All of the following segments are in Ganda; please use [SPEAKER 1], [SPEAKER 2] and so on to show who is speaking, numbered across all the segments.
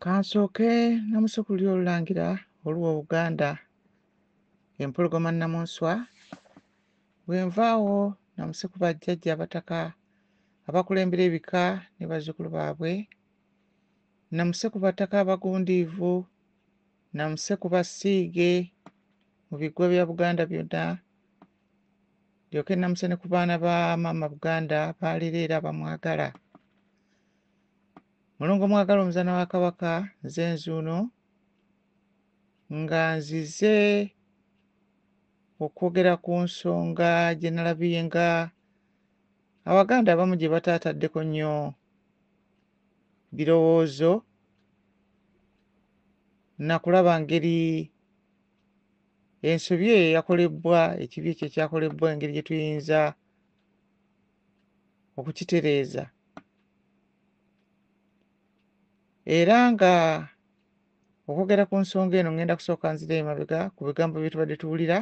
[SPEAKER 1] Kansooke namuse ku lulyo Olulangira oluwa Obuganda, Empologoma Nnamunswa. Bwe nva awo namuse ku bajjajja abataka abakulembera ebika ne bazzukulu baabwe. Namuse ku bataka abagundiivu, namuse ku basiige mu biggwa bya Buganda byonna. Ndyoke namuse ne ku baana ba Maama Buganda b'alera era abamwagala. Mulongo Mwagala Omuzaana wa Kabaka nze nzuuno nga nzize okwogera ku nsonga gye nalabye nga Abaganda abamu gye bataataddeko nnyo birowoozo na kulaba ngeri ensobi eyo eyakolebbwa, ekibi ekyo ekyakolebbwa engeri gye tuyinza okukitereeza. Era nga okwogera ku nsonga eno ngenda kusooka nzire emabega ku bigambo bye tubadde tuwulira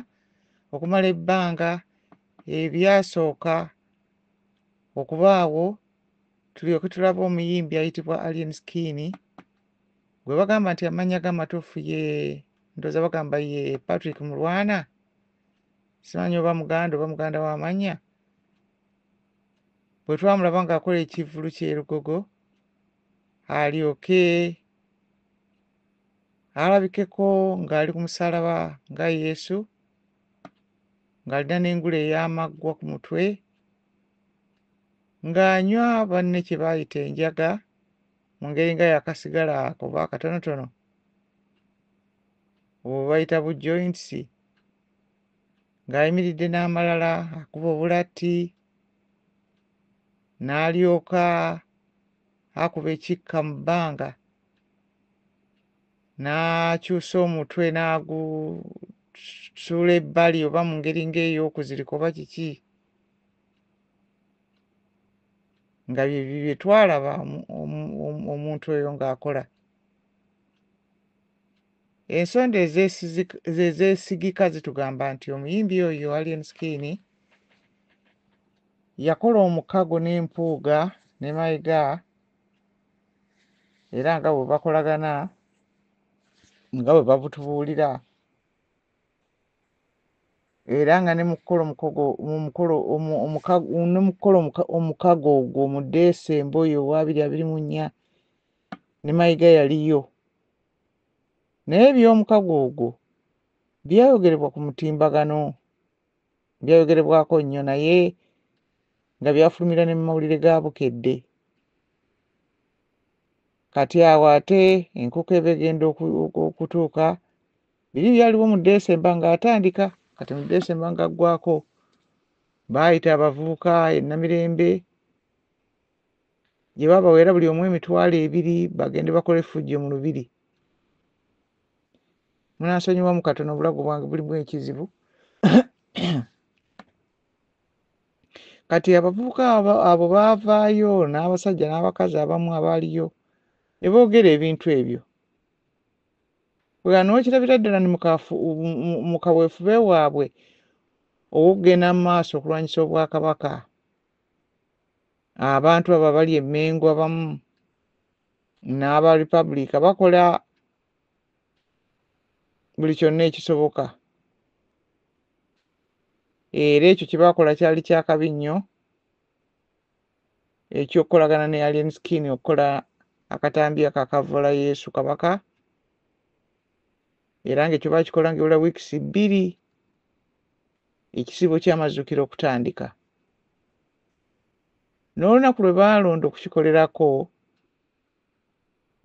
[SPEAKER 1] okumala ebbanga ebyasooka okubaawo tulyoke tulabe omuyimbi ayitibwa Alien Skin gwe bagamba nti amannya ge amatuufu ye ndowooza bagamba ye Patrick Mulwana, simanyi oba Muganda oba muganda w'amannya. Bwe twamulaba ng'akola ekivvulu ky'e Lugogo alyoke alabikeko ng'ali ku musaalaba nga Yesu ng'alina n'engule ey'amaggwa ku mutwe ng'anywa banne kye baayita enjaga mu ngeri nga y'akasigala ako oba akatonotono obwo bwe bayita bu joints ng'ayimiridde n'amalala akuba obulatti n'alyoka akuba ekikka mu bbanga n'akyusa omutwe n'agusuula ebbali oba mu ngeri ng'ey'okuzirika oba kiki nga bye bye twalaba omuntu oyo ng'akola. Ensonda ezeesigika zitugamba nti omuyimbi oyo Alien Skin yakola omukago ne Mpuuga ne Mayiga era nga bwe bakolagana nga bwe babutubuulira era nga ne mu kukola omukogo mu mukolo ne mu kukola omukago ogwo mu Desemba oyo owa 2024 ne Mayiga yaliyo. Naye eby'omukago ogwo byayogerebwa ku mutimbagano, byayogerebwako nnyo naye nga byafulumira ne mu mawulire ga Bukedde. Kati awo ate enkoko eba egenda okutuuka, biri byaliwo mu Desemba ng'atandika, kati mu Desemba ng'aggwako, baayita abavubuka e Namirembe gye baabaweera buli omu 20,000 bagende bakole effujjo mu Lubiri. Munansonyiwamu katono obulago bwange bulimu ekizibu. Kati abavubuka abo baavaayo n'abasajja n'abakazi abamu abaaliyo ne boogera ebintu ebyo. Kwegamba n'okirabira ddala ni mu kaweefube waabwe ow'okugenda mu maaso okulwanyisa Obwakabaka, abantu abo abali e Mmengo abamu n'aba Republika bakola buli kyonna ekisoboka. Era ekyo kye baakola kyali kya kabi nnyo eky'okukolagana ne Alien Skin okukola akatambi ako akavvoola Yesu Kabaka era ng'ekyo baakikola ng'ebula wiikisi bbiri ekisiibo ky'amazuukira okutandika. N'olunaku lwe baalonda okukikolerako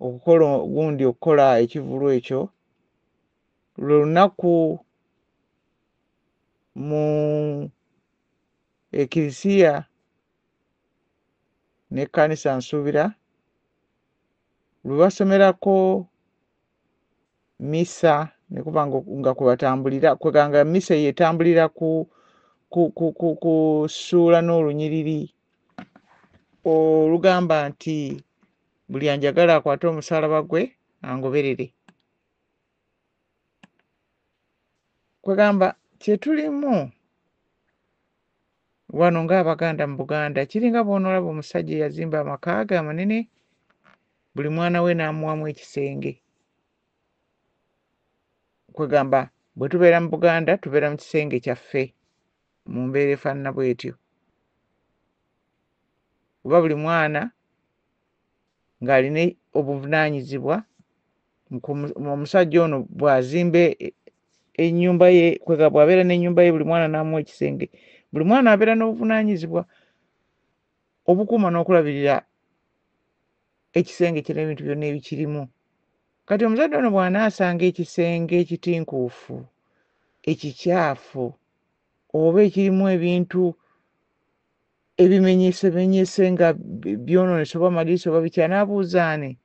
[SPEAKER 1] okukola gundi okukola ekivvulu ekyo lwe lunaku mu Ekirisiya n'ekkanisa nsuubira lwe basomerako missa ne kuba nga kwe batambulira kwegamba nga missa eyo etambulira ku ku ku ku ku ssuula n'olunyiriri olugamba nti buli anjagala akwate omusaalaba gwe angoberere. Kwegamba kye tulimu wano ng'Abaganda mu Buganda kiringa bw'onoolaba omusajja eyazimba amaka ge amanene, Buli mwana we n'amuwamu ekisenge. Kwegamba bwe tubeera mu Buganda tubeera mu kisenge kyaffe mu mbeera efaanana bw'etyo. Kuba buli mwana ng'alina obuvunaanyizibwa, omusajja ono bw'azimba ennyumba ye, kwegamba bw'abeera n'ennyumba ye buli mwana n'amuwa ekisenge, buli mwana abeera n'obuvunaanyizibwa obukuuma n'okulabirira ekisenge kye n'ebintu byonna ebikirimu. Kati omuzadde ono bw'anaasanga ekisenge ekitinkuufu, ekikyafu oba ekirimu ebintu ebimenyesemenyese nga byonoonese oba amadirisa oba biki, anaabuuza ani?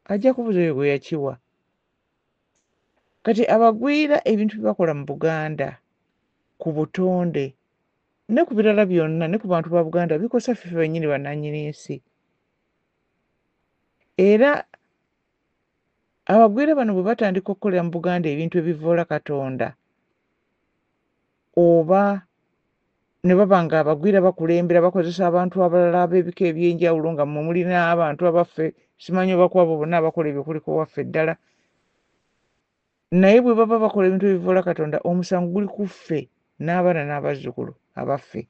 [SPEAKER 1] Ajja kubuuza oyo gwe yakiwa. Kati abagwira ebintu bye bakola mu Buganda ku butonde ne ku birala byonna ne ku bantu ba Buganda bikosa ffe bennyini bannannyini nsi. Era abagwira bano bwe batandika okukolera mu Buganda ebintu ebivvoola Katonda oba ne baba nga abagwira bakulembera bakozesa abantu abalala ab'ebika eby'enjawulo nga mmwe mulina abantu abaffe, simanyi oba ku abo bonna abakola ebyo kuliko waffe ddala, naye bwe baba bakola ebintu ebivvoola Katonda omusango guli ku ffe n'abaana n'abazzukulu abaffe.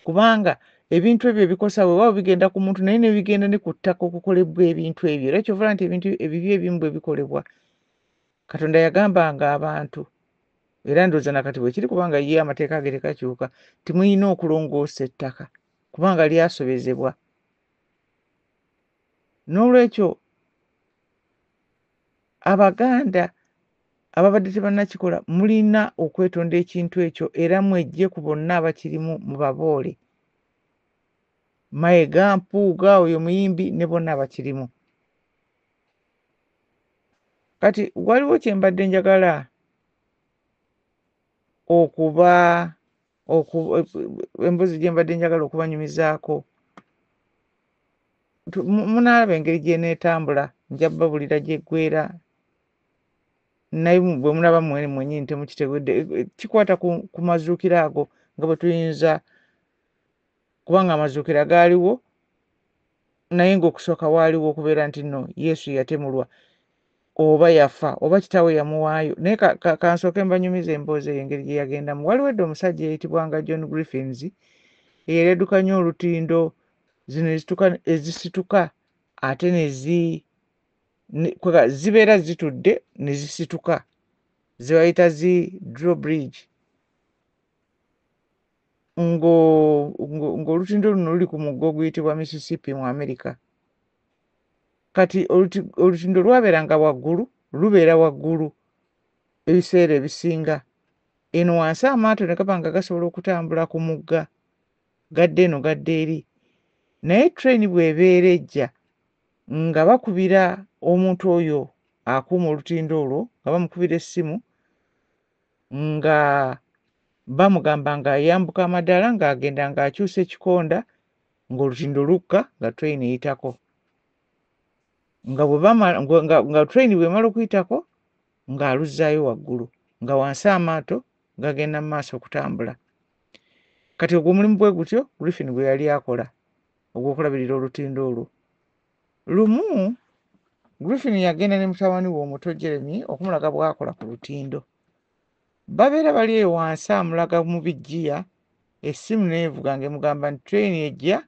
[SPEAKER 1] Kubanga ebintu ebyo ebikosa weewaawo bigenda ku muntu naye ne bigenda ne ku ttaka okukolebwa ebintu ebyo. Era ky'ova olaba nti ebintu ebibi ebimu bwe bikolebwa, Katonda yagambanga abantu, era ndowooza na kati bwe kiri kubanga ye amateeka ge tegakyuka, nti mulina okulongoosa ettaka kubanga lyasobezebwa. N'olwekyo Abaganda ababadde tebannakikola mulina okwetonda ekintu ekyo era mweggye ku bonna abakirimu mubaboole. Mayiga, Mpuuga, oyo muyimbi ne bonna abakirimu. Kati waliwo kye mbadde njagala okuba emboozi gye mbadde njagala okubanyumizaako. Munaalaba engeri gy'eneetambula, nja babulira gye ggwera naye bwe mulaba mmwe mwennyini temukitegedde. Kikwata ku mazuukira ago nga bwe tuyinza kubanga amazuukira gaaliwo naye ng'okusooka waaliwo okubeera nti nno Yesu yatemulwa oba yafa oba kitaawe yamuwaayo. Naye kansooke mbanyumize emboozi eyo engeri gye yagendamu. Waliwo edda omusajja eyayitibwanga John Griffins eyali addukanya olutindo zino ezisituka ate ne zi zibeera zitudde ne zisituka ze bayita zi drawbridge ng'olutindo luno luli ku mugga oguyitibwa Mississippi mu America. Kati olutindo lwabeeranga waggulu, lubeera waggulu ebiseera ebisinga. Eno wansi amaato ne gaba nga gasobola okutambula ku mugga gadda eno gadda eri. Naye train bw'ebeera ejja nga bakubira omuntu oyo akuuma olutindo olwo nga bamukubira essimu nga bamugamba ng'ayambuka amadaala ng'agenda ng'akyusa ekikonda ng'olutindo lukka nga train eyitako. Nga bwe bamala nga train bw'emala okuyitako ng'aluzzaayo waggulu nga wansi amaato gagenda mu maaso okutambula. Kati ogwo omulimu bwe gutyo Griffin gwe yali akola ogw'okulabirira olutindo olwo. Lumu Griffin yagenda ne mutabani we omuto Jeremy okumulaga bw'akola ku lutindo. Babeera bali eyo wansi amulaga mu biggiya, essimu n'evuga ng'emugamba nti train ejja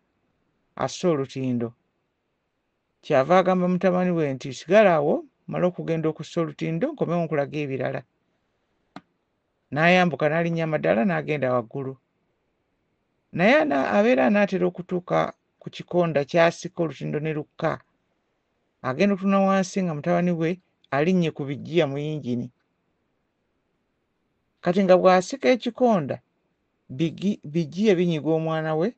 [SPEAKER 1] asse olutindo. Ky'ava agamba mutabani we nti sigala awo mmale okugenda okussa olutindo nkomewo nkulage ebirala. N'ayambuka n'alinnya amadaala n'agenda waggulu. Naye abeera anaatera okutuuka ku kikonda ky'asika olutindo ne lukka, agenda okutunula wansi nga mutabani we alinnye ku biggiya mu yingini. Kati nga bw'asika ekikonda biggiya binyiga omwana we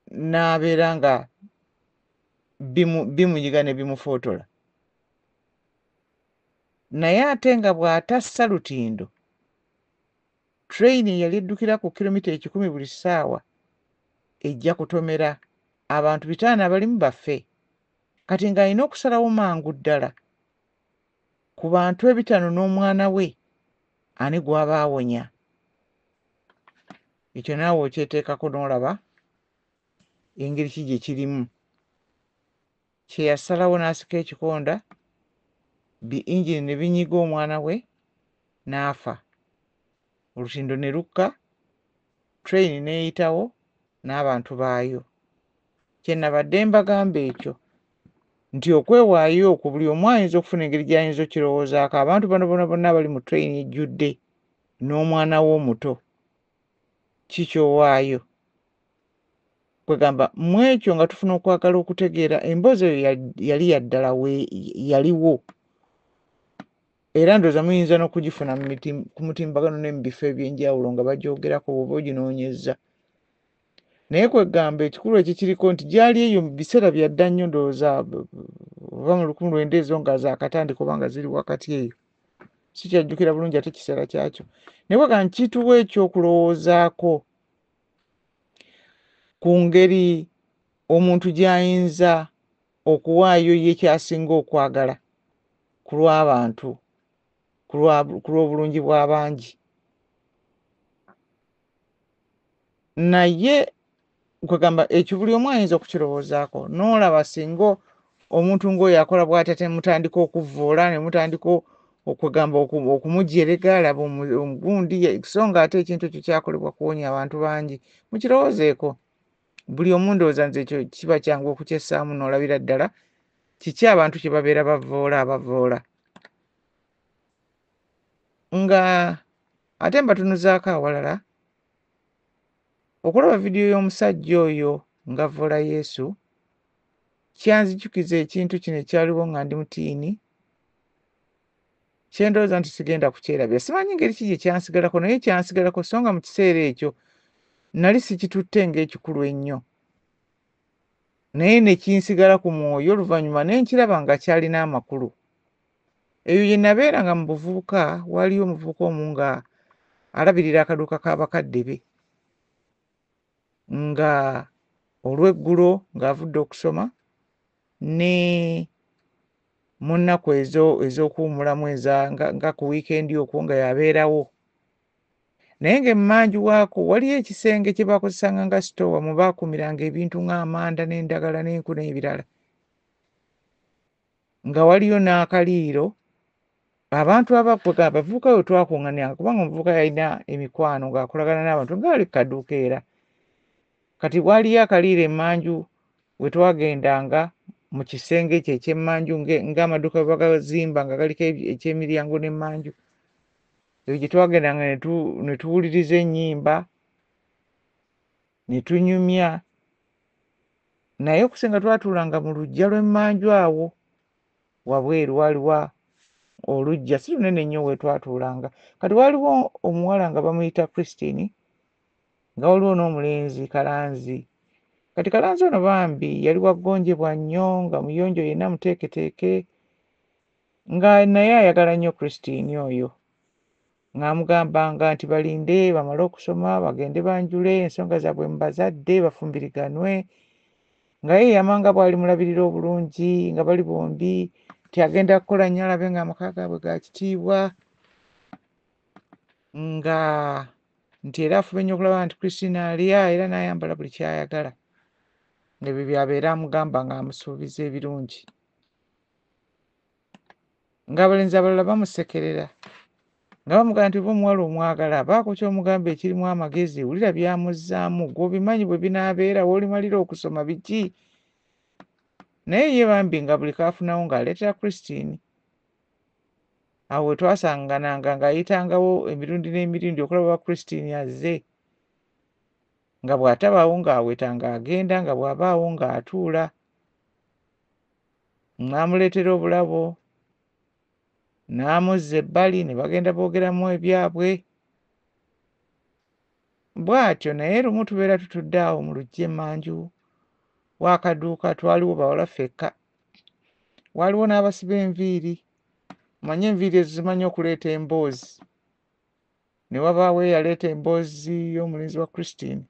[SPEAKER 1] n'abeera nga bimunyiga ne bimufootola. Naye ate nga bw'atassa lutindo, train eyali eddukira ku kilomita 100 buli ssaawa ejja kutomera abantu 500 abalimu bafe. Kati ng'alina okusalawo mangu ddala ku bantu 500 n'omwana we ani gw'aba awonya. Ekyo naawe okyeteekako n'olaba engeri ki gye kirimu. Kye yasalawo n'asika ekikonda, bi engine ne binyiga omwana we n'afa. Olutindo ne lukka, train n'eyitawo n'abantu baayo. Kye nnabadde mbagamba ekyo, nti okwewaayo okwo buli omu ayinza okufuna engeri gy'ayinza okukirowoozaako. Abantu bano bonna bonna abali mu train ejjudde n'omwana wo omuto, ki ky'owaayo? Kwegamba mu ekyo nga tufuna okwagala okutegeera emboozi eyo yali ya ddala yaliwo. Era ndowooza muyinza n'okugifuna ku mutimbagano ne mu bifo eby'enjawulo nga bagyogerako bw'oba oginoonyezza. Naye kwegamba ekikulu ekikiriko nti gyali eyo mu biseera bya dda nnyo ndowooza oba mu 1900 ezo nga zaakatandika oba nga ziri wakati eyo. Sikyajjukira bulungi ate kiseera kyakyo. Naye kwegamba kituwa ekyokulowoozaako ku ngeri omuntu gy'ayinza okuwaayo ye ky'asinga okwagala ku lw'abantu, ku lw'obulungi bw'abangi. Naye kwegamba ekyo buli omu ayinza okukirowoozaako. N'olaba singa omuntu ng'oyo akola bw'atya ne mutandika okuvvoola, ne mutandika okwegamba okumujerega, laba omugundi, so ng'ate ekintu ekyo kyakolebwa kuwonya abantu bangi. Mukirowoozeeko. Buli omu ndowooza nze ekyo kiba kyangu okukyessaamu n'olabira ddala kiki abantu kye babeera bavvoola abavvoola. Nga ate mbatunuzaako awalala, okulaba vidiyo y'omusajja oyo ng'avvoola Yesu kyanzijukiza ekintu kino ekyaliwo nga ndi mutiini, kye ndowooza nti sigenda kukyerabira. Simanyi ngeri ki gye kyansigalako naye kyansigalako so nga mu kiseera ekyo nali sikitutte ng'ekikulu ennyo. Naye ne kinsigala ku mwoyo oluvannyuma ne nkiraba nga kyalina amakulu. Eyo gye nabeeranga mu buvubuka waaliyo omuvubuka omu nga alabirira akaduuka ka bakadde be. Nga olw'eggulo ng'avudde okusoma ne mu nnaku ezo ez'okuwummulamu eza nga ku wiikendi okwo nga y'abeerawo. Naye ng'emmanju waako waliyo ekisenge kye baakozesanga nga sitoowa mwe baakuumiranga ebintu ng'amanda n'endagala n'enku n'ebirala. Nga waliyo n'akaliiro abantu abavubuka we twakuŋŋaaniranga kubanga omuvubuka yalina emikwano ng'akolagana n'abantu ng'ali ku kaduuka era. Kati waaliyo akaliiro emmanju we twagendanga mu kisenge ekyo eky'emmanju ng'amaduuka bwe bagazimba nga galiko eky'emiryango n'emmanju. Eyo gye twagendanga ne tuwuliriza ennyimba, ne tunyumya. Naye okusinga twatuulanga mu luggya lw'emmanju awo wabweru waaliwo oluggya si lunene nnyo we twatuulanga. Kati waaliwo omuwala nga bamuyita Christine, nga waliwo n'omulenzi Kalanzi. Kati Kalanzi ono bambi yali wa ggonjebwa nnyo nga muyonjo yenna muteeketeeke, nga naye ayagala nnyo Christine oyo. Ng'amugambanga nti balinde bamale okusoma bagende banjule ensonga zaabwe mu bazadde bafumbiriganwe. Nga yeeyama nga bw'alimulabirira obulungi nga bali bombi nti agenda kukola nnyo alabe ng'amaka gaabwe ga kitiibwa. Nga nti era afube nnyo okulaba nti Christine alya era n'ayambala buli ky'ayagala. Ng'ebyo by'abeera amugamba ng'amusuubiza ebirungi. Ng'abalenzi abalala bamusekerera nga bamugamba nti oba omuwala omwagala baako ky'omugamba ekirimu amagezi, wulira by'amuzzaamu, ggwe obimanyi bwe binaabeera w'olimalira okusoma biki. Naye ye bambi nga buli k'afunawo ng'aleetera Christine. Awo we twasangananga ng'ayitangawo emirundi n'emirundi okulaba oba Christine azze. Nga bw'atabaawo ng'aweta ng'agenda, nga bw'abaawo ng'atuula. N'amuleetera obulabo, n'amuzza ebbali ne bagenda boogeramu ebyabwe. Bw'atyo naye lumu tubeera tutudde awo mu luggya emmanju w'akaduuka twaliwo bawala ffekka. Waaliwo n'abasiba enviiri. Omanyi enviiri ezo zimanyi okuleeta emboozi. Ne wabaawo eyaleeta emboozi y'omulenzi wa Christine.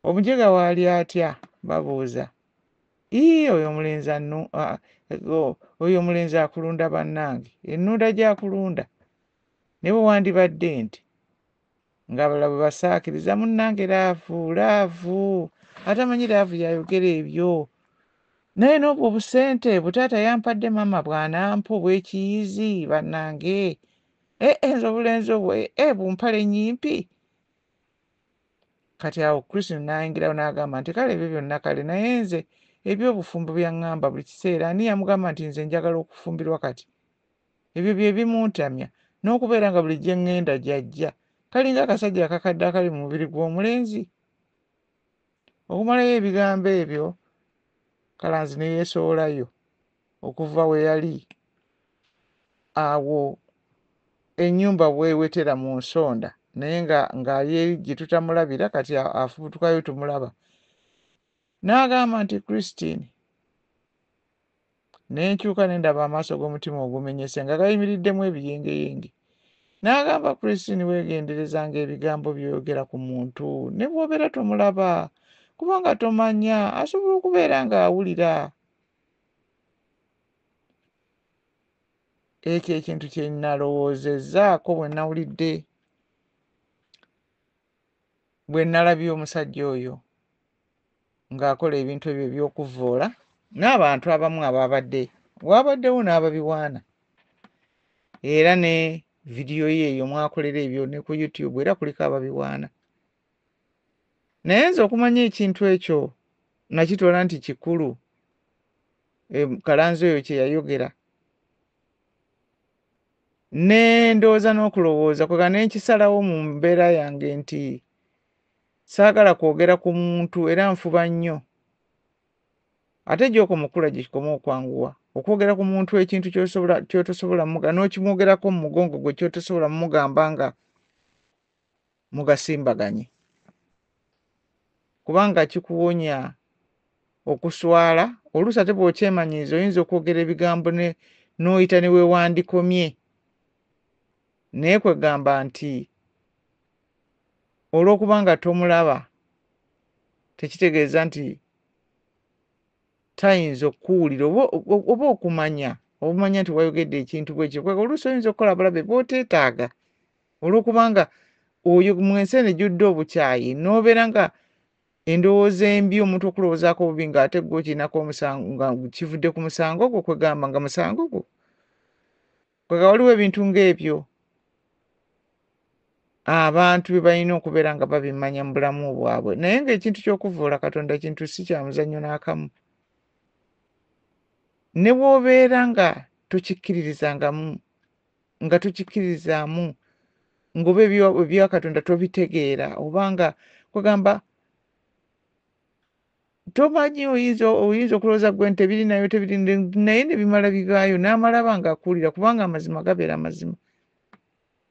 [SPEAKER 1] Omujega waali atya? Babuuza. Ii oyo omulenzi oyo omulenzi akulunda bannange. Ennunda gy'akulunda ne bwe wandibadde nti. Ng'abalala bwe basaakiriza munnange laavu laavu. Atamanyi laavu y'ayogera ebyo. Naye n'obwo obusente butaata yampadde maama bw'anampa obw'ekiyizi bannange. Nze obulenzi obwo bumpale nnyimpi. Kati awo Christine n'ayingirawo n'agamba nti kale ebyo byonna kale naye nze eby'obufumbo by'aŋŋamba buli kiseera ani yamugamba nti nze njagala okufumbirwa kati? Ebyo bye bimuntamya n'okubeera nga buli gye ŋŋenda gy'ajja. Kalinga akasajja akakadde akali mu mubiri gw'omulenzi. Okumalayo ebigambo ebyo Kalanzi ne yeesowolayo okuva we yali awo ennyumba bw'ewetera mu nsonda naye nga ng'ali eri gye tutamulabira kati afubutukayo tumulaba. N'agamba nti Christine ne nkyuka ne ndaba amaaso g'omutima ogumenyese nga gayimiriddemu ebiyengeyenge. N'agamba Christine weegenderezanga ebigambo by'oyogera ku muntu ne bw'obeera tomulaba kubanga tomanya asobola okubeera ng'awulira. Ekyo ekintu kye nnalowoozezzaako bwe nnawulidde bwe nnalabye omusajja oyo ng'akola ebintu ebyo eby'okuvvoola n'abantu abamu abaabadde waabaddewo n'ababiwaana era ne vidiyo ye eyo mwakolera ebyo ne ku YouTube era kuliko ababiwaana. Naye nze okumanya ekintu ekyo nakitwala nti kikulu Kalanzi oyo kye yayogera ne ndowooza n'okulowooza kwega ne nkisalawo mu mbeera yange nti saagala kwogera ku muntu era nfuba nnyo ate gy'okoma okukula gye kikoma okwanguwa okwogera ku muntu ekintu ky'otosobola n'okimwogerako mu mugongo gwe ky'otosobola mugamba nga mugasimbaganye kubanga kikuwonya okuswala. Oluusi ate bw'okyemanyiiza oyinza okwogera ebigambo n'oyita ne weewandikomye naye kwegamba nti olw'okuba nga tomulaba tekitegeeza nti tayinza okukuwulira oba okumanya obumanya nti wayogedde ekintu bwe kityo. Kwega oluusi oyinza okukola abalabe b'oteetaaga olw'okubanga oyo mu ensi eno ejjudde obukyayi n'obeera nga endowooza embi omuntu okulowoozaako obubi ng'ate ggwe okirinako omusango nga kivudde ku musango gwo kwegamba nga musango gwo. Kwega waliwo ebintu ng'ebyo abantu bye balina okubeera nga babimanya mu bulamu bwabwe naye ng'ekintu ky'okuvvoola Katonda kintu si kya muzannyo n'akamu. Ne bw'obeera nga tokikkiririzangamu nga tokikkiririzaamu ng'oba ebya Katonda tobitegeera oba nga kwegamba tomanyi oyinza okulowooza ggwe nti tebiri nayo tebiri naye ne bimala bivaayo n'amalaba ng'akuwulira kubanga amazima gabeera mazima.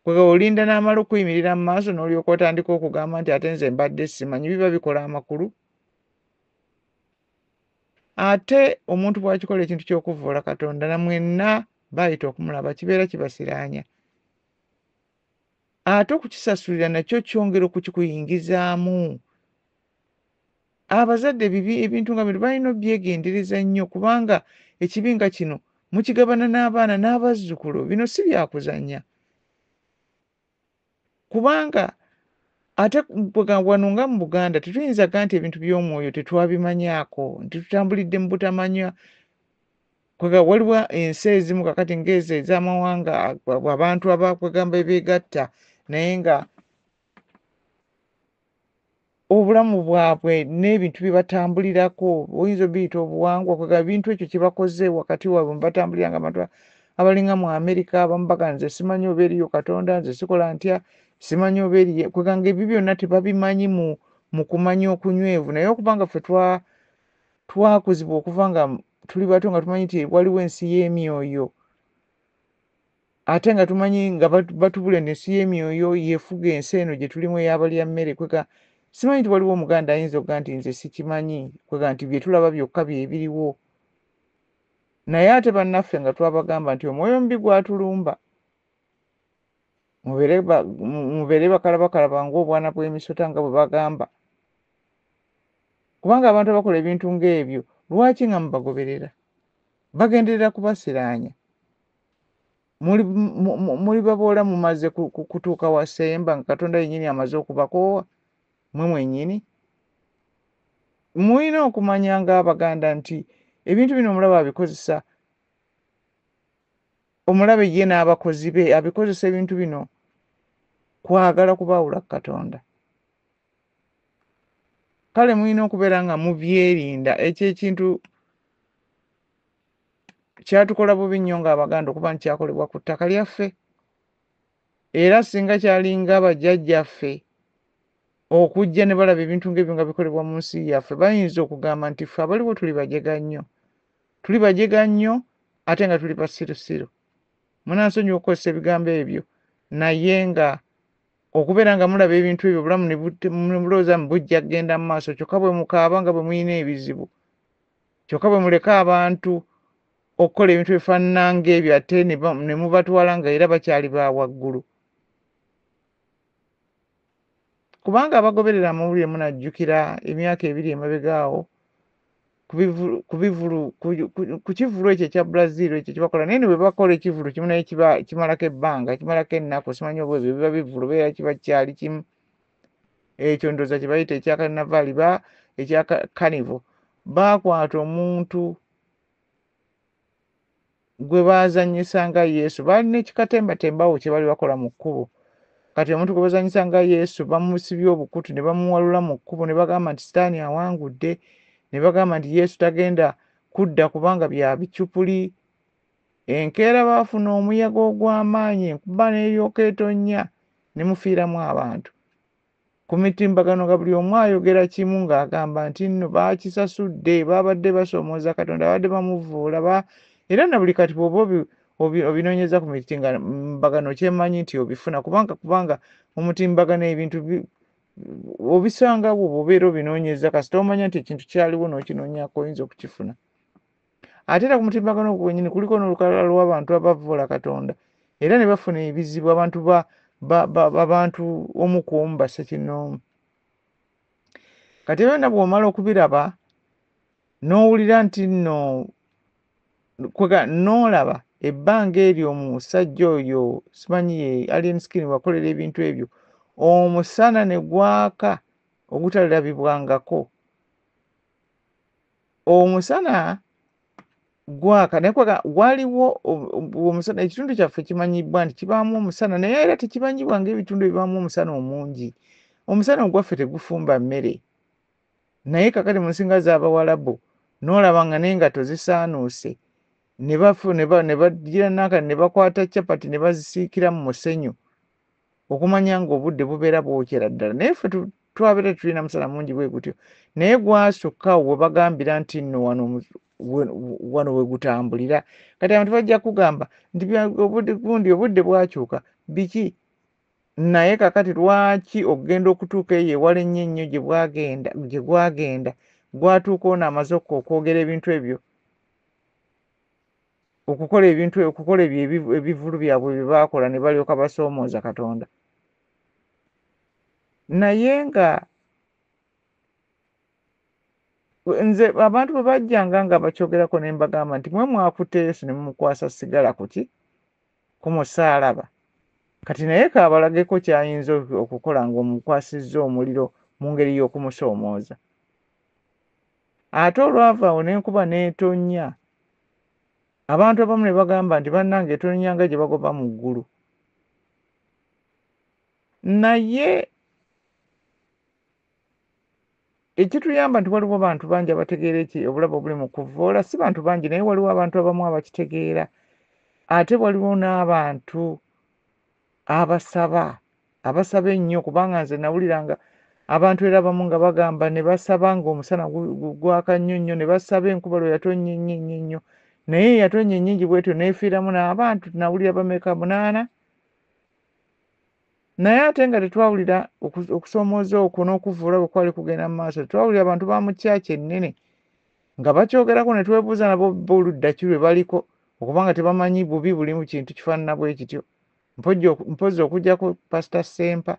[SPEAKER 1] Kwega olinda n'amala okuyimirira mu maaso n'olyoka otandika okugamba nti ate nze mbadde simanyi biba bikola amakulu. Ate omuntu bw'akikola ekintu ky'okuvvoola Katonda na mwenna baayita okumulaba kibeera kibasiraanya. Ate okukisasulira nakyo kyongera okukikuyingizaamu. Abazadde bibi ebintu nga bino balina obyegendereza nnyo kubanga ekibi nga kino mukigabana n'abaana n'abazzukulu bino si byakuzannya. Kubanga ate wano nga mu Buganda tetuyinza ga nti ebintu by'omwoyo tetwabimanyaako nti tutambulidde mu butamanya. Kwega waliwo ensi ezimu kakati ng'ezo ez'amawanga abantu abakwegamba ebeegatta naye nga obulamu bwabwe n'ebintu bye batambulirako oyinza obiyita obuwangwa kwega ebintu ekyo kye bakoze wakati waabwe mwe batambulira nga abantu abalinga mu Amerika abamu bagamba nze simanyi oba eriyo Katonda nze sikola ntya simanyi oba eriyo kwega ng'ebyo byonna tebabimanyi mu kumanya okunywevu naye okuba nga ffe twakuzibwa okuva nga tuli bato nga tumanyi nti waliwo ensi y'emyoyo ate nga tumanyi nga batubula nti ensi y'emyoyo yeefuga ensi eno gye tulimu ey'abalya mmere kwega simanyi nti waliwo Omuganda ayinza okuga nti nze sikimanyi kwega nti bye tulaba byokka bye biriwo. Naye ate bannaffe nga twabagamba nti omwoyo omubi gwatulumba mubeere bakalabakalaba ng'obwana bw'emisota nga bwe bagamba kubanga abantu abakola ebintu ng'ebyo lwaki nga mubagoberera bagenderera kubasiraanya muli baboola mumaze kutuuka wasemba nga Katonda yennyini amaze okubakoowa mmwe mwennyini. Mulina okumanya ng'Abaganda nti ebintu bino omulabe abikozesa, omulabe ye n'abakozi be abikozesa ebintu bino kwagala kubaawula ku Katonda. Kale mulina okubeera nga mubyerinda. Ekyo ekintu kyatukola bubi nnyo ng'Abaganda okuba nti kyakolebwa ku ttaka lyaffe. Era singa kyalinga bajjajjaffe okujja ne balaba ebintu ng'ebyo nga bikolebwa mu nsi yaffe, bayinza okugamba nti ffe abaliwo tuli bajega nnyo. Tuli bajega nnyo ate nga tuli basirusiru. Munansonyiwa okukozesa ebigambo ebyo, naye nga okubeera nga mulaba ebintu ebyo obulamu ne mulowooza mbu bujja kugenda mu maaso, kyokka bwe mukaaba nga bwe mulina ebizibu, kyokka bwe muleka abantu okukola ebintu ebifaanana ng'ebyo ate ne mubatwala nga era bakyali ba waggulu. Kubanga abagoberera amawulire munajjukira emyaka ebiri emabega awo ku kivvulu ekyo ekya Brazil ekyo kye bakola, naye ne bwe bakola ekivvulu kimu naye kiba kimalako ebbanga, kimalako ennaku, simanyi oba ebyo biba bivvulu oba era kiba kyali kimu. Ekyo ndowooza kye bayita ekya Carnival ba ekya Carnival. Baakwata omuntu gwe baazannyisa nga Yesu. Baali n'ekikatembatemba awo kye baali bakola mu kkubo. Kati omuntu gwe bazannyisa nga Yesu bamusibye obukutu ne bamuwalula mu kkubo ne bagamba nti Sitaani awangudde, ne bagamba nti Yesu tagenda kudda kubanga bya bicupuli. Enkeera baafuna omuyaga ogw'amaanyi, enkuba n'eryoka etonnya ne mufiiramu abantu. Ku mitimbagano nga buli omu ayogera kimu ng'agamba nti nno baakisasudde, baabadde basoomooza Katonda, babadde bamuvvoola, ba era na buli kati bw'oba obinoonyeza ku mitimbagano kyemanyi nti obifuna kubanga kubanga omutimbagano ebintu obisangawo bw'obeera obinoonyeza, kasita omanya nti ekintu kyaliwo n'okinoonyaako oyinza okukifuna. Ate era ku mutimbagano ogwo gwennyini kuliko n'olukalala lw'abantu abavvoola Katonda era ne bafuna ebizibu abantu ba abantu omu ku omu bassekinnoomu. Kati ebyo byonna bw'omala okubiraba n'owulira nti nno kwega n'olaba ebbanga eryo omusajja oyo simanyi ye Alien Skin wakolera ebintu ebyo, omusana ne gwaka ogutalabibwangako. Omusana gwaka naye kwega waliwo omusana, ekitundu kyaffe kimanyibwa nti kibaamu omusana naye era tekimanyibwa ng'ebitundu ebibaamu omusana omungi. Omusana ogwaffe tegufumba mmere, naye kakati mu nsi nga z'Abawalabu n'olaba nga n'engatto zisaanuuse ne bafu ne bagira nanka ne bakwata capati ne bazisiikira mu musenyu okumanya ng'obudde bubeera bwokyera ddala. Naye ffe twabeera tetulina musana mungi bwe gutyo, naye gwasukka awo we bagambira nti nno wano wano we gutambulira. Kati abantu bajja kugamba nti gundi obudde bwakyuka biki, naye kakati lwaki okugenda okutuuka eyo ewala ennyo ennyo gye bwagenda gye gwagenda gwatuuka ono amaze okwogera ebintu ebyo, okukola ebintu okukola ebyo ebivvulu byabwe bye baakola ne balyoka basoomooza Katonda. Naye nga nze abantu bwe bajjanga nga bakyogerako ne mbagamba nti mwe mwakutte Yesu ne mumukwasa sigala ku ki? Ku musaalaba. Kati naye kaabalageko ky'ayinza okukola ng'omukwasizza omuliro mu ngeri y'okumusoomooza. Ate olwava awo n'enkuba n'etonnya, abantu abamu ne bagamba nti bannange etonnya nga gye bagoba mu ggulu. Naye ekituyamba nti waliwo bantu bangi abategeera eki obulabe obuli mu kuvvoola, si bantu bangi naye waliwo abantu abamu abakitegeera, ate waliwo n'abantu abasaba, abasaba ennyo kubanga nze nawuliranga abantu era abamu nga bagamba ne basaba ng'omusana gwaka nnyo nnyo ne basaba enkuba lwe yatonnya ennyo ennyo ennyo, naye eyatonnya ennyingi bw'etyo n'efiiramu n'abantu nawulira bameka munaana. Naye ate nga tetwawulira okusoomooza okwo n'okuvvoola bwe kwali kugenda mu maaso, tetwawulira bantu ba mu kyaki ennene nga bakyogerako ne twebuuza nabo bo ludda ki lwe baliko okuba nga tebamanyi bubi buli mu kintu kifaanana bwe kityo. Mpozzi okuggyako Pasita Ssempa.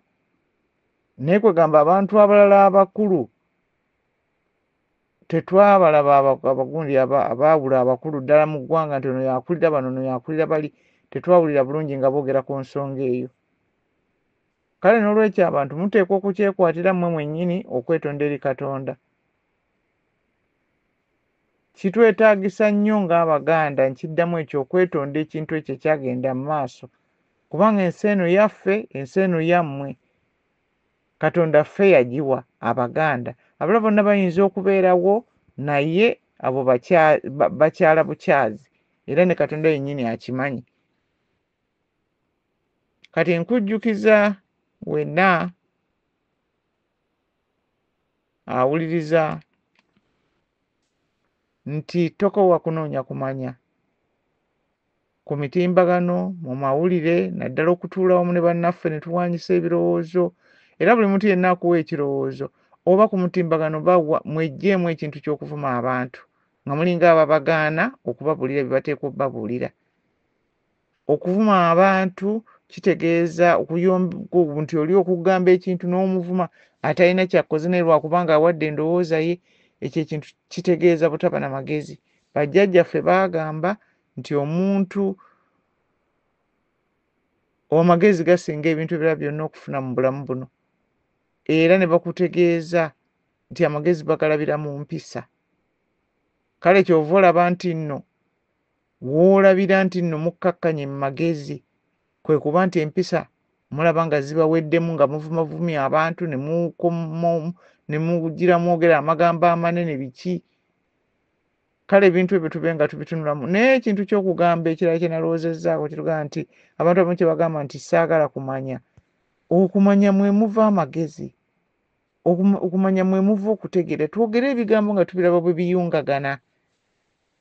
[SPEAKER 1] Naye kwegamba abantu abalala abakulu tetwabalaba abagundi abaawula abakulu ddala mu ggwanga nti ono y'akulira bano, ono y'akulira bali, tetwawulira bulungi nga boogera ku nsonga eyo. Kale n'olwekyo abantu muteekwa okukyekwatira mmwe mwennyini okwetonda eri Katonda. Kitwetaagisa nnyo ng'Abaganda, nkiddamu ekyo, okwetonda ekintu ekyo ekyagenda mu maaso, kubanga ensi eno yaffe, ensi eno yammwe. Katonda ffe yagiwa Abaganda. Abalala bonna bayinza okubeerawo, naye abo bakyala bukyazi, era ne Katonda yennyini akimanyi. Kati nkujjukiza wenna awuliriza nti tokoowa kunoonya kumanya ku mitimbagano, mu mawulire, naddala okutuula wamu ne bannaffe ne tuwaanyisa ebirowoozo, era buli muntu yenna akuwa ekirowoozo oba ku mutimbagano bawa, mweggyeemu ekintu ky'okuvuma abantu nga mulinga ababagaana okubabuulira bye bateekwa obbabuulira. Okuvuma abantu kitegeeza nti oli okugamba ekintu n'omuvuma atalina ky'akoze naye lwakubanga awadde endowooza ye, ekyo ekintu kitegeeza butaba na magezi. Bajjajjaffe baagamba nti omuntu amagezi gasinga ebintu ebirala byonna okufuna mu bulamu buno, era ne bakutegeeza nti amagezi bagalabira mu mpisa. Kale ky'ova olaba nti nno w'olabira nti nno mukkakkanye mu magezi kwe kuba nti empisa mulaba nga zibaweddemu, nga muvumavumya abantu ne mugira mwogera amagambo amanene biki. Kale ebintu ebyo tube nga tubitunulamu. Naye ekintu ky'okugamba ekirala kye nalowoozezzaako kitugamba nti abantu abamu kye bagamba nti saagala kumanya. Okumanya mwe muva amagezi, okumanya mwe muva okutegeera. Twogere ebigambo nga tubiraba bwe biyungagana,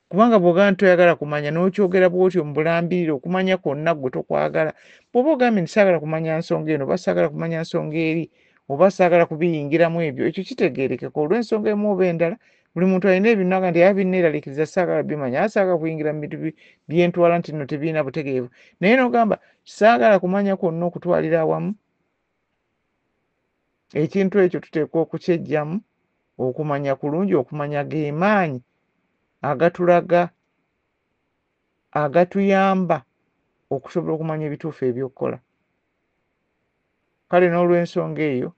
[SPEAKER 1] kubanga bw'ogamba nti toyagala kumanya n'okyogera bw'otyo mu bulambirire, okumanya kwonna ggwe tokwagala. Bw'oba ogambye nti saagala kumanya nsonga eno oba saagala kumanya nsonga eri oba saagala kubiyingiramu ebyo, ekyo kitegeerekeka olw'ensonga emu oba endala. Buli muntu alina ebintu n'agamba nti binneeraliikiriza, saagala bimanya, saagala kuyingira mu bintu byentwala nti nno tebirina butegeevu. Naye n'ogamba saagala kumanya kwonna okutwalira awamu, ekintu ekyo tuteekwa okukyeggyamu. Okumanya kulungi, okumanya ge maanyi agatulaga, agatuyamba okusobola okumanya ebituufu eby'okukola. Kale n'olw'ensonga eyo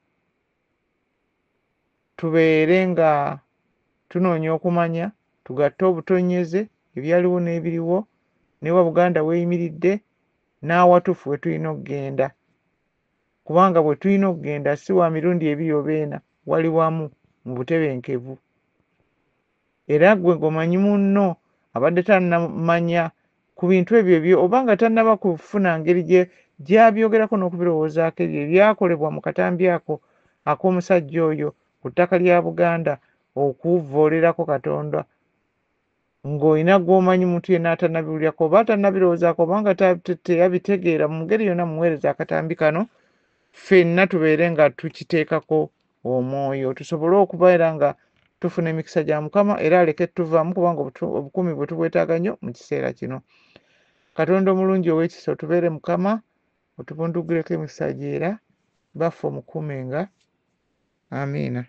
[SPEAKER 1] tubeere nga tunoonya okumanya, tugatte obutonnyeze ebyaliwo n'ebiriwo, ne wa Buganda weeyimiridde n'awatuufu we tulina okugenda, kubanga bwe tulina okugenda si wa mirundi ebiri oba ena, wali wamu mu butebenkevu. Era ggwe ng'omanyi munno abadde tannamanya ku bintu ebyo ebyo, oba nga tannaba kufuna ngeri gy'abyogerako n'okubirowoozaako ebyo ebyakolebwa mu katambi ako ak'omusajja oyo ku ttaka lya Buganda okuvvoolerako Katonda, ng'olina gw'omanyi muntu yenna atannabiwulirako oba atannabirowoozaako oba nga teyabitegeera, mu ngeri yonna muweereza akatambi kano, ffenna tubeere nga tukiteekako omwoyo, tusobole okubeera nga tufuna emikisa gya Mukama, era aleke tuvaamu, kubanga obukuumi bwe tubwetaaga nnyo mu kiseera kino. Katonda omulungi ow'ekisa, otubeere Mukama, otubunduguleko emikisa gye, era baffe omukuumenga. Amiina.